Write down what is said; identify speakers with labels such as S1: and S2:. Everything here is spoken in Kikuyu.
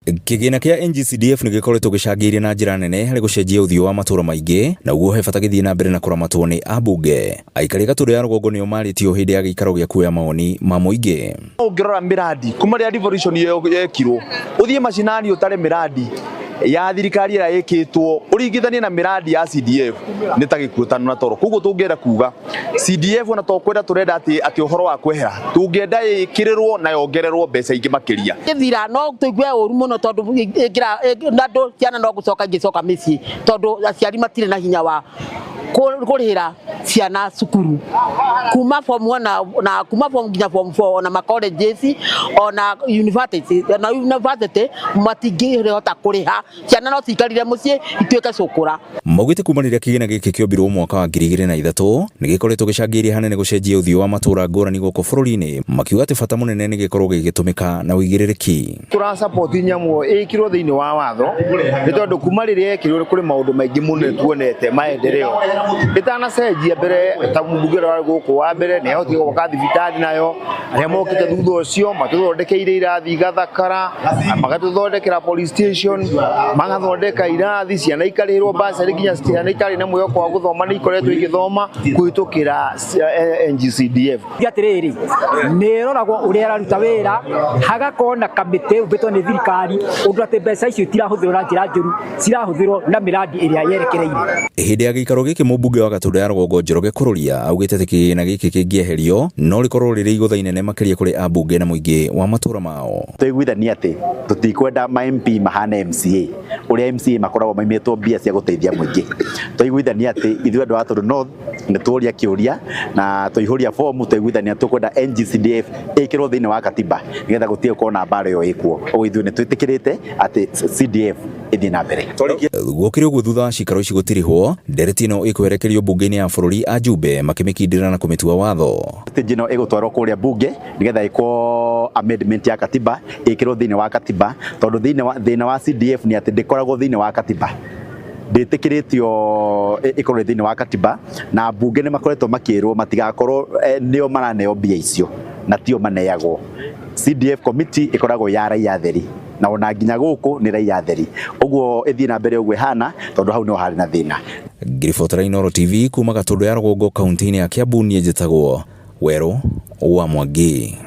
S1: Kĩgĩna kĩa NGCDF nĩ gĩkoretwo gĩcangĩire na njĩra nene harĩ gũcenjia ũthiũ wa matũũra maingĩ na ũguo he bata gĩthiĩ na mbere na kũramatwo nĩ ambunge. Aikari a Gatũndũ ya Rũgongo nĩo marĩtio hĩndĩ ya gĩikaro gĩa kuoya mawoni ma mũingĩ.
S2: Ũngĩrora mĩrandi kuma rĩrĩa devolution yekirwo, ũthiĩ macinani ũtare mĩrandi ya thirikari ĩrĩa ĩkĩtwo ũringithanie na mĩrandi ya CDF nĩ ta gĩkuũ na toro. Koguo tũngĩenda kuga CDF ona to kwenda tũrenda atĩ atĩ ũhoro wa kwehera, tũngĩenda ĩkĩrĩrwo na yongererwo mbeca ingĩ makĩria.
S3: Ĩthira no tũigue ũru mũno tondũ na andũ ciana no gũcoka ingĩcoka mĩciĩ tondũ aciari matirĩ na hinya wa kũrĩhĩra ciana cukuru kuma form 1 na kuma form nginya form 4, ona ma colleges, ona university, ona university matingĩhota kũrĩha. Ciana no ciikarire mũciĩ ituĩke cũkũra.
S1: Maugĩte kuma rĩrĩa kĩgĩna gĩkĩ kĩombirwo mwaka wa 2003 nĩ gĩkoretwo gĩcangĩire hanene gũcenjia ũthiũ wa matũũra ngũrani gũkũ bũrũri-inĩ, makiuga atĩ bata mũnene nĩ gĩkorwo gĩgĩtũmĩka na ũigĩrĩrĩki.
S4: Tũra support nyamũ ĩkĩrwo thĩinĩ wa watho nĩ tondũ kuma rĩrĩa yekĩrirwo kũrĩ maũndũ maingĩ mũno tuonete maendeleo ĩtanacenjia. Mbere ta mbunge ũrĩa warĩ gũkũ wa mbere nĩ ahotire gwaka thibitarĩ, nayo arĩa mokĩte thutha ũcio matũthondekeire irathi igathakara, magatũthondekera police station, magathondeka irathi, ciana ikarĩhĩrwo bursary, nginya ciana itarĩ na mwĩhoko wa gũthoma nĩ ikoretwo igĩthoma kũhĩtũkĩra NGCDF.
S5: Atĩrĩrĩ, nĩ ĩroragwo ũrĩa ĩraruta wĩra, hagakorwo na kamĩtĩ ĩũmbĩtwo nĩ thirikari ũndũ atĩ mbeca icio itirahũthĩrwo na njĩra njũru, cirahũthĩrwo na mĩrandi ĩrĩa yerekereirie.
S1: Hĩndĩ ya gĩikaro gĩkĩ, mũmbunge wa Gatũndũ ya Rũgongo Njoroge Kururia augĩte atĩ kĩgĩna gĩkĩ kĩngĩeherio no rĩkorwo rĩrĩ igũtha inene makĩria kũrĩ ambunge na mũingĩ wa matũũra mao.
S6: Twaiguithania atĩ tũtikwenda ma MP mahane MCA, ũrĩa MCA makoragwo maimĩtwo mbia cia gũteithia mũingĩ. Twaiguithania atĩ ithuĩ andũ a Gatũndũ North nĩ tuoria kĩũria na twaihũria fomu, twaiguithania tũkwenda NGCDF ĩkĩrwo thĩinĩ wa katiba nĩgetha gũtige gũkorwo na mbara ĩyo ĩkuo. Ũguo ithuĩ nĩ twĩtĩkĩrĩte atĩ CDF ĩthiĩ na mbere.
S1: Gũkĩrĩ ũguo, thutha wa cikaro ici gũtirihwo, ndereti ĩno ĩkwerekerio mbunge-inĩ ya bũrũri, ajumbe makĩmĩkindĩra na kũmĩtua watho.
S6: Stage ĩno ĩgũtwarwo kũrĩa bunge nĩgetha ĩkwo amendment ya katiba, ĩkĩrwo thĩinĩ wa katiba, tondũ thĩinĩ wa thĩna wa CDF nĩ atĩ ndĩkoragwo thĩinĩ wa katiba, ndĩtĩkĩrĩtio ĩkorwo ĩ thĩinĩ wa katiba, na mbunge nĩ makoretwo makĩrwo matigakorwo nĩo maraneo mbia icio na tio maneagwo. CDF committee ĩkoragwo ya raia theri, na ona nginya gũkũ nĩ raia theri, ũguo ĩthiĩ na mbere ũguo ĩhana tondũ hau nĩho harĩ na thĩna.
S1: Ngiribotera Inooro TV kuma Gatũndũ ya Rũgongo, kaunti-inĩ ya Kiambu, niĩ njĩtagwo Werũ wa Mwangi.